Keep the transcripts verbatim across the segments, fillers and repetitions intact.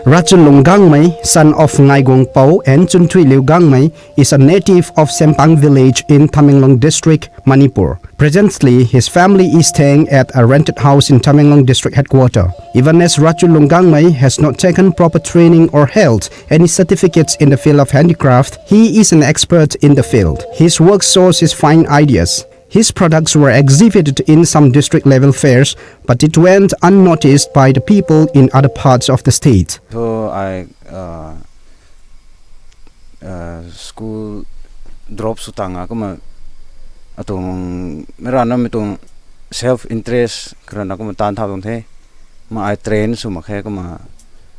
Rachulung Gangmei, son of Ngaigong Pao and Chunthuiliu Gangmei, is a native of Sempang village in Tamenglong district, Manipur. Presently, his family is staying at a rented house in Tamenglong district headquarter. Even as Rachulung Gangmei has not taken proper training or held any certificates in the field of handicraft, he is an expert in the field. His work shows his fine ideas. His products were exhibited in some district level fairs, but it went unnoticed by the people in other parts of the state. So I uh, uh, school drop sutanga kuma atung merana mitung self interest karana kuma tan thadong the ma I train suma khe kuma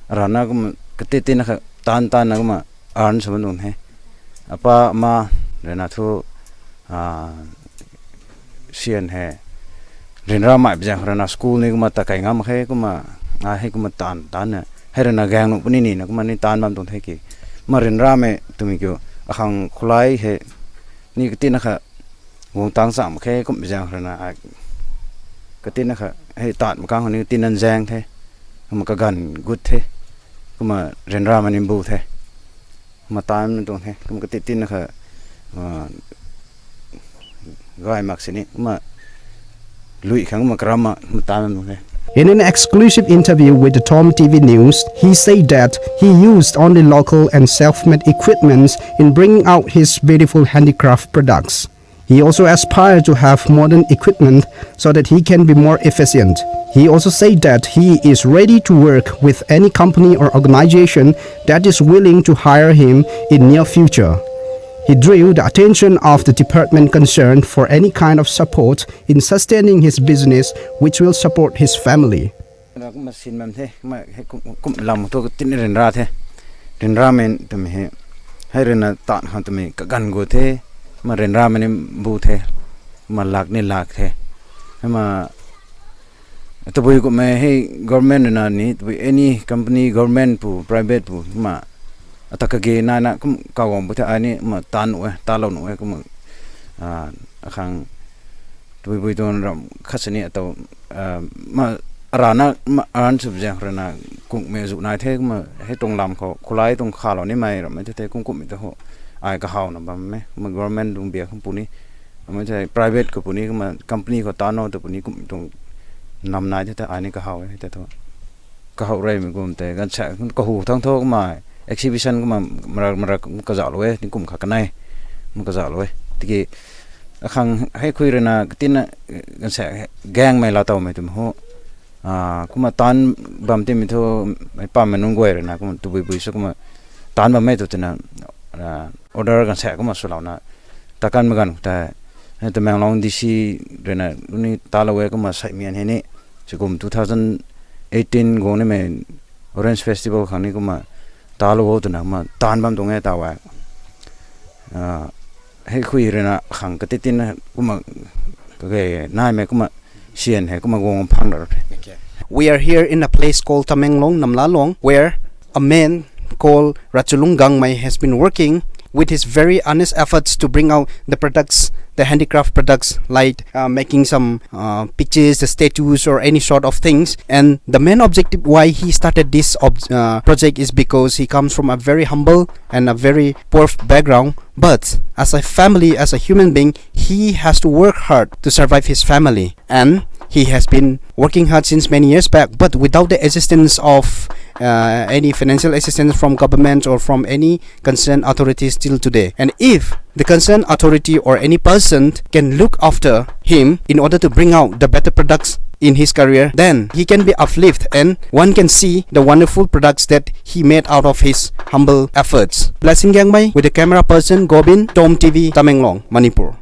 rana kuma katiti na kha tan tan na kuma earn suma dong the apa ma rena thu uh, sian he rinra mai bjang rana school ni kuma takai ngam khe kuma a he kuma tan tan na he rana gang nu puni ni na kuma ni tan bam dong the ki ma rinra me tumi kyo akhang khulai he ni kati na kha wong tang sam khe kum bjang rana a kati na kha he tan ma kang ni tin nan jang the kuma ka gan gut the kuma rinra ma ni bu the ma tan dong the kuma kati tin na kha uh, gai mak sini kuma lui khang ma karama ma tan dong the. In an exclusive interview with the Tom T V News, he said that he used only local and self-made equipments in bringing out his beautiful handicraft products. He also aspires to have modern equipment so that he can be more efficient. He also said that he is ready to work with any company or organization that is willing to hire him in near future. He drew the attention of the department concerned for any kind of support in sustaining his business, which will support his family. Kuma sin mam the kuma he kum lam to tin rinra the rinra men tumi he he rena tan han tumi ka gan go the ma rinra men bu the ma lak ni lak the ma tabui kuma he government na ni tabui any company government pu private pu ma ataka ge na na kum ka wong bu the ani ma tan we ta lo no we kuma akhang tabui bui don ram khasani ato ma arana ma an sub jang rana ꯀꯨꯝꯃꯦ ꯖꯨꯛ ꯅꯥꯏ ꯊꯦ ꯀꯨꯝꯃ ꯍꯦ ꯇꯣꯡ ꯂꯥꯝ ꯈꯣ ꯈꯨꯂꯥꯏ ꯇꯣꯡ ꯈꯥꯂꯣ ꯅꯤ ꯃꯥꯏ ꯔꯝ ꯊꯦ ꯊꯦ ꯀꯨꯝ ꯀꯨꯝꯃꯤ ꯊꯦ ꯍꯣ ꯑꯥꯏ ꯀ ꯍꯥꯎ ꯅ ꯕꯝ ꯃꯦ ꯀꯨꯝꯃ ꯒꯣꯔꯃꯦꯟ ꯗꯨꯡ ꯕꯤꯌꯥ ꯀꯨꯝ ꯄꯨꯅꯤ ꯑꯃ ꯊꯦ ꯄ꯭ꯔꯥꯏꯚꯦꯠ ꯀ ꯄꯨꯅꯤ ꯀꯨꯝꯃ ꯀꯝꯄꯅꯤ ꯈꯣ ꯇꯥꯅꯣ ꯇ ꯄꯨꯅꯤ ꯀꯨꯝ ꯇꯣꯡ ꯅꯝ ꯅꯥꯏ ꯊꯦ ꯊꯦ ꯑꯥꯏ ꯅꯤ ꯀ ꯍꯥꯎ ꯊꯦ ꯊꯦ ꯊꯣ ꯀ ꯍꯥꯎ ꯔꯥꯏ ꯃꯤ ꯀꯨꯝ ꯊꯦ ꯒꯟ ꯁꯦ ꯀ ꯍꯨ ꯊꯥꯡ ꯊꯣꯛ ꯃꯥꯏ ꯑꯦꯛꯁꯤꯕꯤꯁꯟ ꯀꯨꯝꯃ ꯃꯔꯛ ꯃꯔꯛ ꯀ ꯖꯥ ꯂꯣ ꯅꯤ ꯀꯨꯝ ꯈ ꯀ ꯅꯥꯏ ꯀꯨꯝ ꯀ ꯖꯥ ꯂꯣ ꯇꯤꯀꯤ ꯑꯈꯪ ꯍꯦ ꯈꯨꯏ ꯔꯦꯅ ꯀ ꯇꯤꯟ ꯒꯟ ꯁꯦ ꯒꯦꯡ ꯃꯥꯏ ꯂꯥ ꯇꯧ ꯃꯦ ꯇꯨꯝ ꯍꯣ ꯀꯨꯝꯃ ꯇꯥꯟ ꯕꯝ ꯇꯤ ꯃꯤꯊꯣ ꯄꯥꯝ ꯃꯅꯨꯡ ꯒꯣꯏꯔꯦꯅ ꯀꯨꯝꯃ ꯇꯨꯕꯨꯏ ꯕꯨꯏꯁꯨ ꯀꯨꯝꯃ ꯇꯥꯟ ꯕꯝ ꯃꯦ ꯇꯨ ꯇꯤꯅ ꯑꯣꯔꯗꯔ ꯒꯟ ꯁꯦ ꯀꯨꯝꯃ ꯁꯨ ꯂꯥꯎꯅ ꯇꯥꯀꯟ ꯃꯒꯟ ꯇ ꯇꯃꯦꯡꯂꯣꯡ ꯗꯤ ꯁꯤ ꯔꯦꯅ ꯅꯨꯅꯤ ꯇꯥꯂꯋꯦ ꯀꯨꯝꯃ ꯁꯥꯏꯃꯤꯌꯟ ꯍꯦꯅꯤ ꯁꯤꯒꯨꯝ two thousand eighteen ꯒꯣꯅꯤ ꯃꯦ ꯑꯣꯔꯦꯟꯖ ꯐꯦꯁꯇꯤꯚꯦꯜ ꯈꯪꯅꯤ ꯀꯨꯝꯃ ꯇꯥꯂꯋꯣ ꯇꯨꯅ ꯀꯨꯝꯃ ꯇꯥꯟ ꯕꯝ ꯇꯣꯡꯉꯦ ꯇꯥꯋꯦ ꯍꯦ ꯈꯨꯏ ꯔꯦꯅ ꯈꯪ ꯀ ꯇꯤ ꯇꯤꯟ ꯀꯨꯝꯃ ꯀ ꯅꯥꯏ ꯃꯦ ꯀꯨꯝꯃ ꯁꯤꯌꯟ ꯍꯦ ꯀꯨꯝꯃ ꯒꯣꯡ ꯐꯪ ꯔ We are here in a place called Tamenglong, Namlalong, where a man called Rachulung Gangmai has been working with his very honest efforts to bring out the products, the handicraft products, like uh, making some uh, pictures, the statues, or any sort of things. And the main objective why he started this ob- uh, project is because he comes from a very humble and a very poor background. But as a family, as a human being, he has to work hard to survive his family. And he has been working hard since many years back, but without the assistance of uh, any financial assistance from government or from any concerned authorities till today. And if the concerned authority or any person can look after him in order to bring out the better products in his career, then he can be uplifted and one can see the wonderful products that he made out of his humble efforts. Blessing Gangmai with the camera person Gobin, Tom T V, Tamenglong, Manipur.